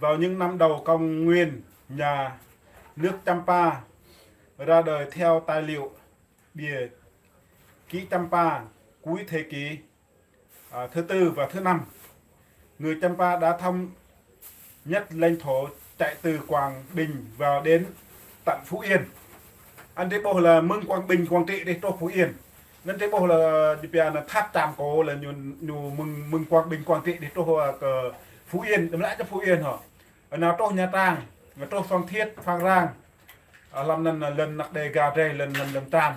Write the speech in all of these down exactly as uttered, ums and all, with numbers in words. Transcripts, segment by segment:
Vào những năm đầu công nguyên, nhà nước Champa ra đời theo tài liệu bìa ký Champa cuối thế kỷ, à, thứ tư và thứ năm. Người Champa đã thống nhất lãnh thổ chạy từ Quảng Bình vào đến tận Phú Yên. Anăn drei ƀuh leh mơ̆ng Quảng Bình, Quảng Trị dih truh Phú Yên. Anăn drei ƀuh leh, ơ, ñu pia anăn Tháp Chàm Cổ leh ñu, ñu mơ̆ng, mơ̆ng Quảng Bình, Quảng Trị dih truh, ơ, kơ Phú Yên, đăm lĕ čar Phú Yên hŏ. Nao truh Nha Trang, truh Phan Thiết, Phan Rang. Ơ, hlăm anăn, ơ, lăn anak Đêga drei, lăn, lăn, lăn Cham.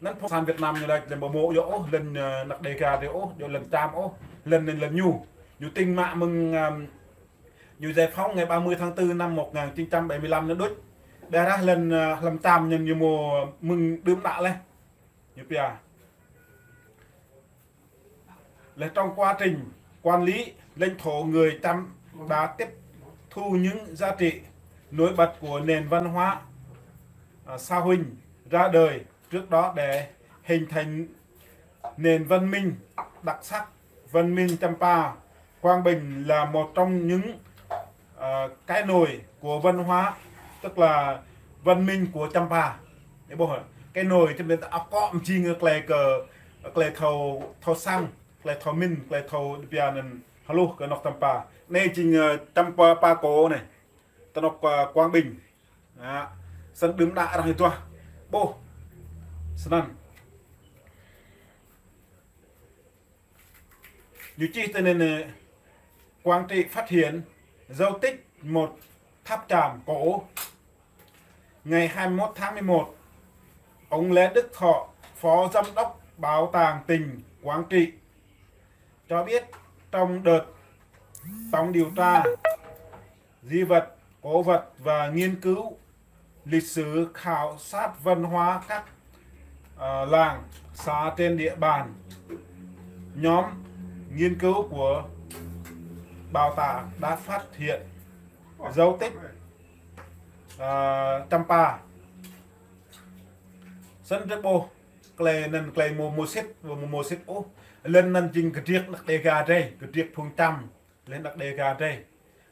Anăn phung cộng sản Việt Nam ñu lač lăn ƀu mâo djŏ ôh, lăn, ơ, anak Đêga drei ôh, djŏ lăn Cham ôh, lăn, lăn, lăn ñu. Ñu tĭng mă mơ̆ng, ơ, ñu giải phóng ngày ba mươi tháng tư năm một ngàn chín trăm bảy mươi lăm anăn đuč. Ƀiădah lăn, ơ, hlăm Cham anăn ñu mâo mơ̆ng đưm đă leh. Ñu pia. Là trong quá trình quản lý, lãnh thổ người Chăm đã tiếp thu những giá trị nổi bật của nền văn hóa, à, Sa Huỳnh ra đời trước đó để hình thành nền văn minh đặc sắc, văn minh Champa. Quảng Bình là một trong những, à, cái nôi của văn hóa, tức là văn minh của Champa. Ih ƀuh, cái nôi čăm lĕ akŏ mjing klei kơ, klei thâo, thâo săng, klei thâo mĭn, klei thâo pia anăn hluh kơ anôk Champa. Anei jing, ơ, Champa, Champa Cổ anei. Ti anôk, ơ, Quảng Bình. Á, snăn đưm đă arăng duah ƀuh. Snăn. Ñu čih ti anei, Quảng Trị phát hiện dấu tích một tháp Chàm Cổ. Ngày hai mươi mốt tháng mười một, ông Lê Đức Thọ, Phó Giám đốc Bảo tàng tỉnh Quảng Trị, cho biết trong đợt tổng điều tra di vật, cổ vật và nghiên cứu lịch sử khảo sát văn hóa các, à, làng, xã trên địa bàn, nhóm nghiên cứu của bảo tàng đã phát hiện dấu tích, à, Champa. Snăn drei ƀuh klei anăn klei mâo, mâo sĭt, mâo, mâo sĭt ôh. Lăn anăn jing kdriêk anak Đêga drei, kdriêk phung Chăm, leh anak Đêga drei.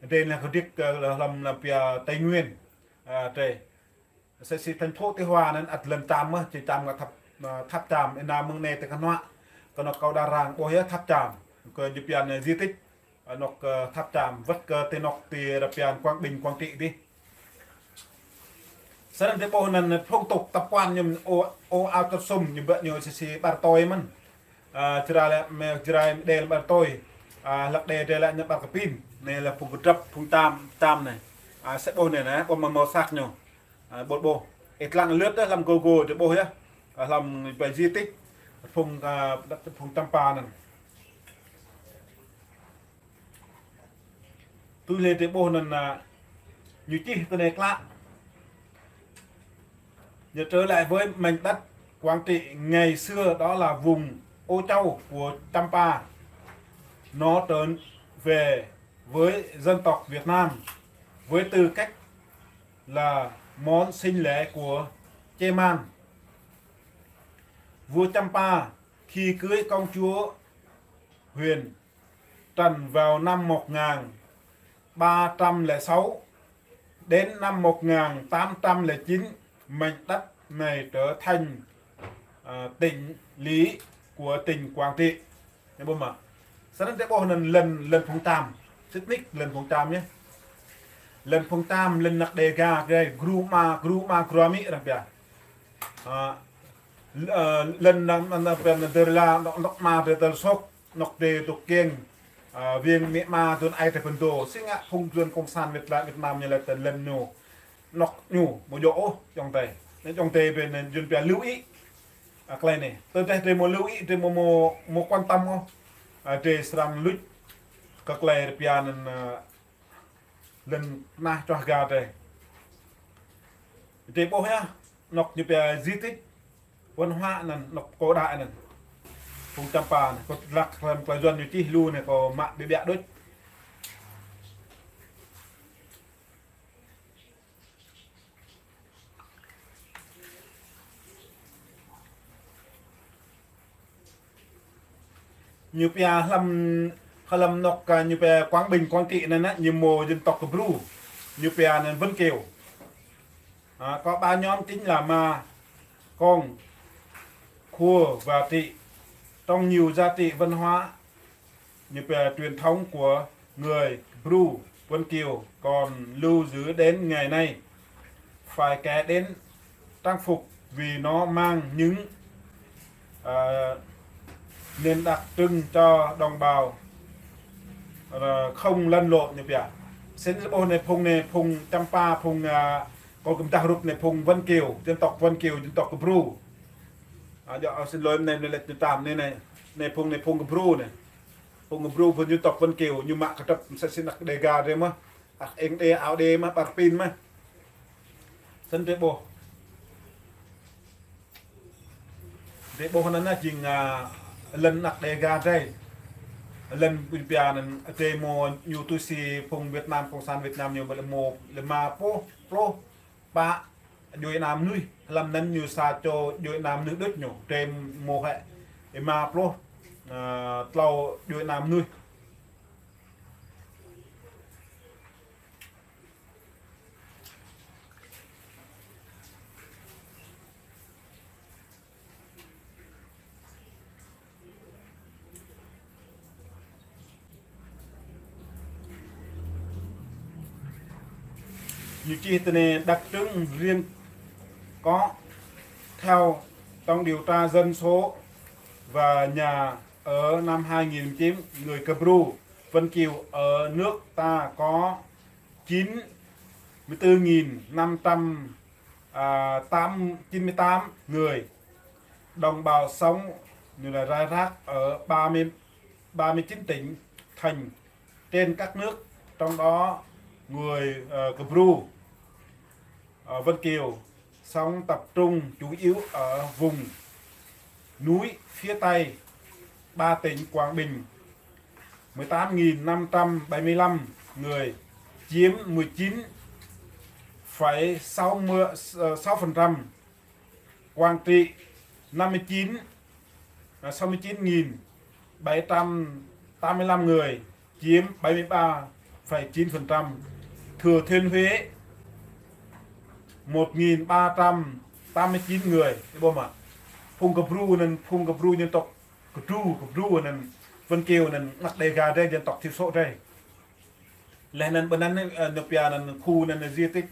Drei anăn kdriêk, ơ, hlăm, hlăm pia Tây Nguyên, ơ, drei. Msĕ si thành phố Tuy Hòa anăn ăt lăn Chăm mơh, či Chăm ngă Tháp, ơ, Tháp Chàm, êna mơ̆ng anei ti knuă. Kơ anôk Kâo Đa Răng ƀuh yơh Tháp Chàm. Kơ ñu pia anăn di tích, ơ, anôk, ơ, Tháp Chàm, wăt kơ ti anôk ti arăng pia Quảng Bình, Quảng Trị dih. Snăn drei ƀuh anăn phong tục tập quán ñu ô, ô ao tơr sum ñu ƀiă ñu msĕ si ƀar tui mơ̆n. Ơ, Jrai lĕ, mơ̆ng Jrai mdê lĕ ƀar tui. Ơ, hlăk Đê drei lĕ ñu ƀar kpin. Anei lĕ phung kdrăp, phung Chăm, Chăm anei. Ơ, msĕ ƀuh anei anei, ƀuh mâo, mâo sak ñu. Ơ, ƀuh ƀuh. Ih lăng lưt dah hlăm Google drei ƀuh yơh. Ơ, hlăm bai di tích. Phung, ơ, phung Champa anăn. Tui lĕ drei ƀuh anăn, ơ, ñu čih ti anei klă. Ñu trở lại với mảnh đất Quảng Trị ngày xưa đó là vùng Ô Châu của Champa. Nó trở về với dân tộc Việt Nam với tư cách là món sinh lễ của Che Man. Vua Champa khi cưới công chúa Huyền Trần vào năm một ngàn ba trăm lẻ sáu, đến năm một ngàn tám trăm lẻ chín, mảnh đất này trở thành, à, tỉnh Lý của tỉnh Quảng Trị. Anei ƀuh mơh. Snăn drei ƀuh anăn lăn, lăn phung Chăm. Sĭt nik lăn phung Chăm yơh. Lăn phung Chăm, lăn anak Đêga, gru ama, gru ama, gru amĭ arăng pia. Ơ, l-, ơ, lăn anăn, anăn, anăn, anăn, dơr la, anôk, anôk ama drei tơl sôk, anôk drei tŭk kiêng, ơ, wiêng amĭ ama, duôn aê drei pơdô. Si ngă phung duôn cộng sản Việt, Việt Nam ñu lač tơ lăn ñu. Anôk ñu, mâo djŏ ôh, ayŏng adei. Anăn ayŏng adei ƀiă anăn, jun pia lưu ý. Ơ, klei anei. Tơdah drei mâo lưu ý, drei mâo, mâo, mâo quan tâm ôh. Ơ, drei srăng luč kơ klei arăng pia anăn, ơ, lăn knah čuah ga drei. Drei ƀuh yơh, anôk ñu pia di tích văn hóa anăn, anôk Kâo Đa anăn. Phung Champa anăn, kâo hlăk hlăm klei yuăn ñu čih lu anei kâo mă ƀiă ƀiă đuč. Ñu pia hlăm Hlăm anôk, à, ñu pia Quảng Bình, Quảng Trị anăn á, ñu mâo dân tộc Kbru, ñu pia anăn Vân Kiều. À, có ba nhóm chính là Ma, Kông, Khua và Trị. Trong nhiều giá trị văn hóa, như về truyền thống của người Bru, Vân Kiều còn lưu giữ đến ngày nay. Phải kể đến trang phục vì nó mang những, à, nền đặc trưng cho đồng bào, à, không lăn lộn ñu pia. Snăn ƀuh anei phung anei, phung Champa, phung, à, kâo kơ mdah rup anei phung Vân Kiều, dân tộc Vân Kiều, dân tộc Bru. À, djŏ, à, snăn lŏ anei, anei lĕ ñu tam anei, anei, anei phung anei phung Bru anei. Phung Bru, phung dân tộc Vân Kiều, ñu mă kdrăp msĕ si anak Đêga drei mơh. Ăt êng đê ao đê mơh, ƀar pin mơh. Snăn drei ƀuh. Drei ƀuh anăn jing, à, lăn anak Đêga drei. Lăn ƀĭng pia anăn drei mâo ñu tui si phung Việt Nam, Cộng sản Việt Nam ñu mâo lĕ mâo lĕ êma pluh, pluh pă djuê ana mnuih. Hlăm anăn ñu sa čô djuê ana mnuih đuč ñu. Drei mâo hĕ êma pluh, à, tlâo djuê ana mnuih. Ñu čih ti anei đặc trưng riêng có theo trong điều tra dân số và nhà ở năm hai nghìn chín, người Kbru, Vân Kiều ở nước ta có chín mươi tư nghìn năm trăm, à, tám, chín mươi tám người. Đồng bào sống như là rải rác ở ba mươi, ba mươi chín tỉnh, thành trên các nước, trong đó người, ờ, Kbru, ờ, Vân Kiều sống tập trung chủ yếu ở vùng núi phía Tây, ba tỉnh Quảng Bình, mười tám nghìn năm trăm bảy mươi lăm người, chiếm mười chín phẩy sáu mươi, ờ, sáu phần trăm. Quảng Trị, năm mươi chín, à, sáu mươi chín nghìn bảy trăm tám mươi lăm người, chiếm bảy mươi ba phẩy chín phần trăm. Thừa Thiên Huế, một nghìn ba trăm tám mươi chín người. Ƀuh mơh. Phung Kbru anăn, phung Kbru dân tộc Kdru, Kbru anăn, Vân Kiều anăn, anak Đêga drei, dân tộc thiểu số drei. Leh anăn ƀơ anăn, ơ, ñu pia anăn khu anăn di tích,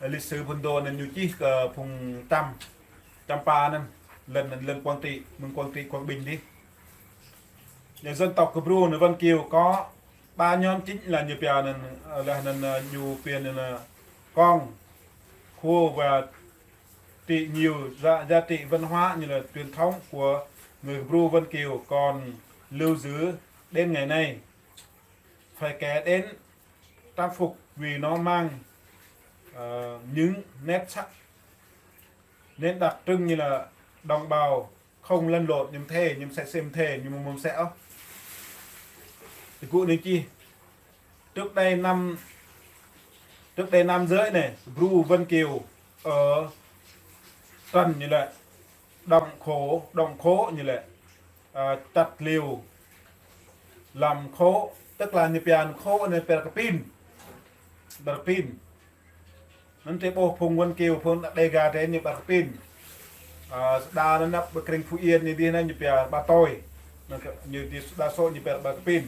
ơ, lịch sử phŭn dô anăn ñu čih kơ phung Chăm, Champa anăn, lăn anăn lăn Quảng Trị, mơ̆ng Quảng Trị, Quảng Bình dih. Nhà dân tộc Kbru anăn Vân Kiều có ba nhóm chính là ñu pia anăn, ơ, leh anăn, ơ, ñu pia anăn, ơ, Kông, Khua và Trị. Nhiều giá, giá trị văn hóa như là truyền thống của người Bru Vân Kiều còn lưu giữ đến ngày nay. Phải kể đến trang phục vì nó mang, ờ, những nét sắc, nét đặc trưng như là đồng bào không lăn lộn, ñu mthê, ñu msĕ si mthê, ñu mâo msĕ ôh. Ti gŭ anei čih. Trước đây năm, trước đây nam giới này, Bru Vân Kiều ở trần như lĕ, động khổ, động khổ như lĕ, à, chặt liều làm khổ, tức là ñu pia khổ anei pia kpin. Pia kpin. Anăn drei ƀuh phung Vân Kiều, phung Đêga drei ñu pia kpin. À, đa anăn năp ƀơ krĭng Phú Yên ñu dih anăn ñu pia ba tôi. Anăn kơ, ñu dih đa số ñu pia ba kpin.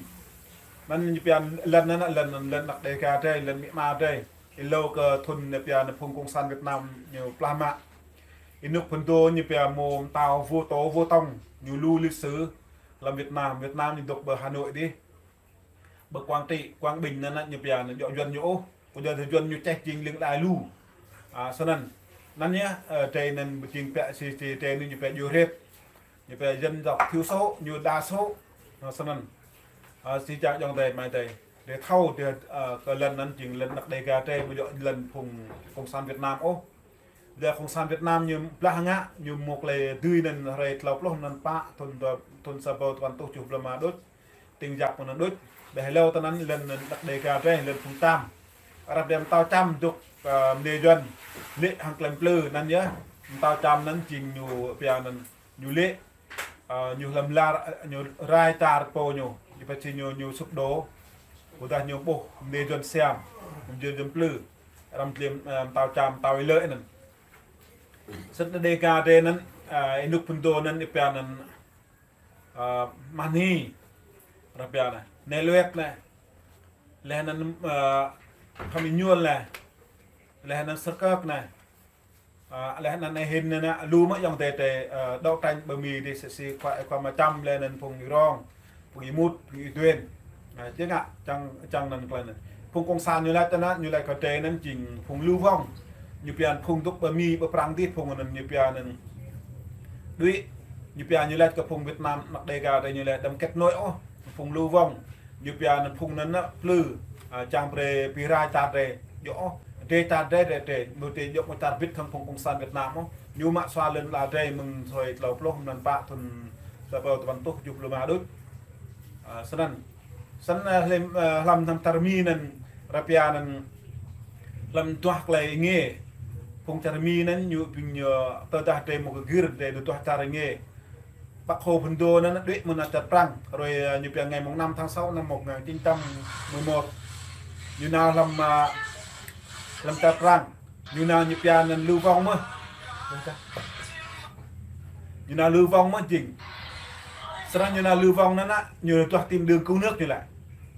Anăn ñu pia lăn anăn, lăn, lăn anak Đêga drei, lăn amĭ ama drei. Êlâo kơ thŭn ñu pia anăn phung Cộng sản Việt Nam ñu plah mă. Ênuk phŭn dô ñu pia mâo mtao vua Tô, vua Tông, ñu lu lịch sử hlăm Việt Nam, Việt Nam ñu dôk ƀơ Hà Nội dih. Ƀơ Quảng Trị, Quảng Bình anăn ñu pia anăn djŏ Yuăn ñu ôh. Kyuadah Yuăn ñu čeh jing lưng đai lu. À, snăn. Anăn yơh, ơ, drei anăn bi jing pia si, si drei anăn ñu pia djuê hrêt. Ñu pia dân tộc thiểu số, ñu đa số. À, snăn. À, si čang djŏ drei, mă drei. Drei thâo, drei, ơ, kơ lăn anăn jing lăn anak Đêga drei, ƀu djŏ lăn phung Cộng sản Việt Nam ôh. Leh Cộng sản Việt Nam ñu blah ngă, ñu mâo klei dưi anăn hruê tlâo pluh mlan pă, thŭn dua, thŭn sa êbâo dua păn êtuh kjuh pluh êma đuč, tĭng yap anăn đuč. Leh êlâo tinăn lăn anak Đêga drei, lăn phung Chăm. Ară anei mtao Chăm dôk, à, mniê Yuăn, lĕ hŏng klei mplư anăn yơh. Mtao Chăm anăn jing ñu pia anăn, ñu lĕ, à, ñu hlăm lar, ñu rai čar pô ñu. Ñu pă si ñu, ñu sụp đổ. Ƀudah ñu ƀuh mdê Yuăn Siam, mdê Yuăn Plư, arăng mdê, ơ, mtao Čam, mtao Y Lợi anăn. Snăn Đêga drei anăn, ơ, ênuk phŭn dô anăn, êpa anăn, ơ, Mani, arăng pia anăn Nai Luet anăn, leh anăn, ơ, Khăm Êñuôl anăn, leh anăn Sơrkơk anăn, ơ, leh anăn Êhĭn anăn, lu mơh ayŏng adei drei, ơ, đấu tranh ƀơ Mi drei si si khua, khua Mčăm leh anăn phung Y Rong, phung Y Mut, phung Y Duen. Ơ, čiăng ngă, čiăng, čiăng anăn klei anăn. Phung cộng sản ñu lač anăn, ñu lač kơ drei anăn jing phung lưu vong. Ñu pia anăn phung dôk ƀơ Mi, ƀơ Prăng dih phung anăn ñu pia anăn đuĕ. Ñu pia ñu lač kơ phung Việt Nam, anak Đêga drei ñu lač đăm kết nối ôh, phung lưu vong. Ñu pia anăn phung anăn anăn plư, ơ, čiăng brei bi rai čar drei. Djŏ ôh, drei čar drei, drei, drei. Ƀu drei djŏ mâo čar bĭt hŏng phung cộng sản Việt Nam ôh. Ñu mă sua lăn ala drei mơ̆ng sui tlâo pluh mlan pă thŭn sa êbâo dua păn êtuh kjuh pluh êma đuč. Ơ, snăn. Snăn, ơ, hlăm, ơ, hlăm, hlăm čar Mi anăn, arăng pia anăn, hlăm duah klei êngiê. Phung čar Mi anăn ñu ƀĭng ñu, ơ, tơdah drei mâo kơ gĭr drei duah čar êngiê. Bác Hồ phŭn dô anăn đuĕ mơ̆ng anăn čar Prăng. Hruê, ơ, ñu pia ngày mùng năm tháng sáu năm một ngàn chín trăm mười một. Ñu nao hlăm, ơ, hlăm čar Prăng. Ñu nao ñu pia anăn lưu vong mơh. Ñu nao lưu vong mơh jing. Snăn ñu nao lưu vong anăn, ñu duah tìm đường cứu nước ñu lĕ.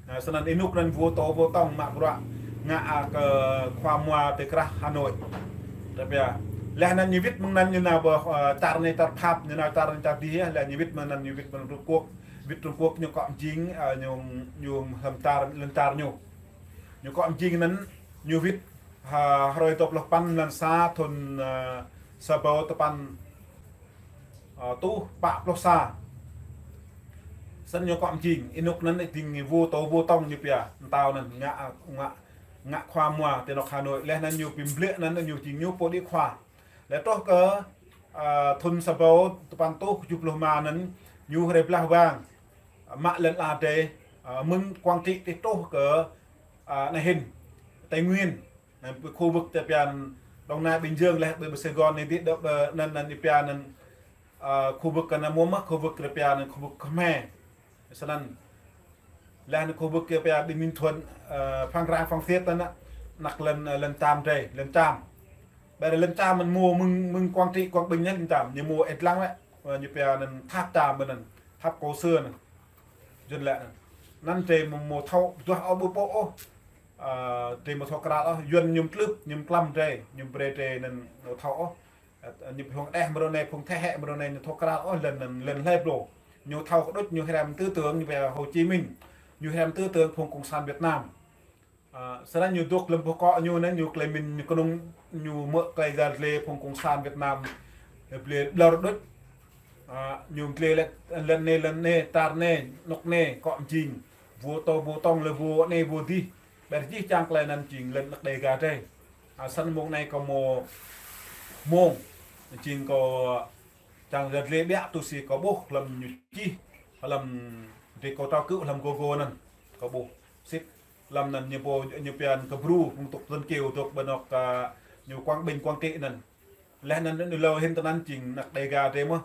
Ơ, snăn ênuk anăn Vô Tô Vô Tông mă bruă ngă, ơ, kơ khua mua ti krah Hà Nội. Arăng pia. Leh anăn ñu wĭt mơ̆ng anăn ñu nao ƀơ, ơ, čar anei čar Phap, ñu nao čar anei čar dih, leh ñu wĭt mơ̆ng anăn ñu wĭt mơ̆ng Trung Quốc. Wĭt Trung Quốc ñu kŏ mjing, ơ, ñu, ñu hlăm čar, lăn čar ñu. Ñu kŏ mjing anăn ñu wĭt, ha, hruê dua pluh păn mlan sa thŭn, ơ, sa êbâo dua păn, ơ, êtuh pă pluh sa. Snăn ñu kŏ mjing, ênuk anăn dĭng Vô Tô Vô Tông ñu pia, mtao anăn ngă, ngă, ngă khua mua ti anôk Hà Nội. Leh anăn ñu bi mbliê anăn ñu jing ñu pô đĭ khua. Leh truh kơ, ơ, thŭn sa êbâo dua păn êtuh kjuh pluh êma anăn ñu hriê blah wang. Mă lăn ala drei, ơ, mơ̆ng Quảng Trị ti truh kơ, ơ, anei hĭn, Tây Nguyên. Anăn khu vực arăng pia anăn Đồng Nai, Bình Dương leh ƀơ, ƀơ Sài Gòn anei dih dôk ƀơ anăn, anăn arăng pia anăn, ơ, khu vực anăn mâo mơh, khu vực arăng pia anăn khu vực Khmer. Snăn. Leh anăn khu vực arăng pia Bình Thuận, ơ, Phan Rang, Phan Thiết anăn, anak lăn, ơ, lăn Čam drei, lăn Čam. Ƀiădah lăn Čam anăn mâo mơ̆ng, mơ̆ng Quảng Trị, Quảng Bình anăn lăn Čam, ñu mâo êt lăng lĕ, ơ, ñu pia anăn tháp Čam anăn, tháp cổ xưa anăn. Yuăn lĕ anăn. Anăn drei mâo, mâo thâo, duah ôh ƀu pô ôh. Ơ, drei mâo thâo kral ôh, Yuăn ñu mtlưp, ñu mklăm drei, ñu brei drei anăn mâo thâo ôh. Ơ, ñu phung đeh mrâo anei, phung thế hệ mrâo anei ñu thâo kral ôh, lăn anăn, lăn hlei blô. Ñu thâo kơ đuč, ñu hriăm tư tưởng, ñu pia Hồ Chí Minh. Ñu hriăm tư tưởng phung cộng sản Việt Nam. Ơ, snăn ñu dôk hlăm boh kŏ ñu anăn, ñu klei mĭn, ñu knŏng, ñu mơ̆ klei yăl dliê phung cộng sản Việt Nam. Dliê ƀlŏr đuč. Ơ, ñu dliê leh, lăn anei, lăn anei, čar anei, anôk anei, kŏ mjing. Vô Tô Vô Tông leh vô anei, vô dih. Ƀiădah jih jang klei anăn jing lăn anak Đêga drei. Ơ, snăn mông anei kâo mâo, mông, jing kâo čiăng yăl dliê ƀiă tui si kâo ƀuh hlăm ñu čih, hlăm drei kâo trao kơ hlăm Google anăn, kâo ƀuh. Sĭt, hlăm anăn ñu pô, ñu pia anăn kơ Bru, phung tŭk dân kiêu dôk ƀơ anôk, ơ, ñu Quảng Bình, Quảng Trị anăn. Leh anăn ñu lâo hĭn tinăn jing anak Đêga drei mơh.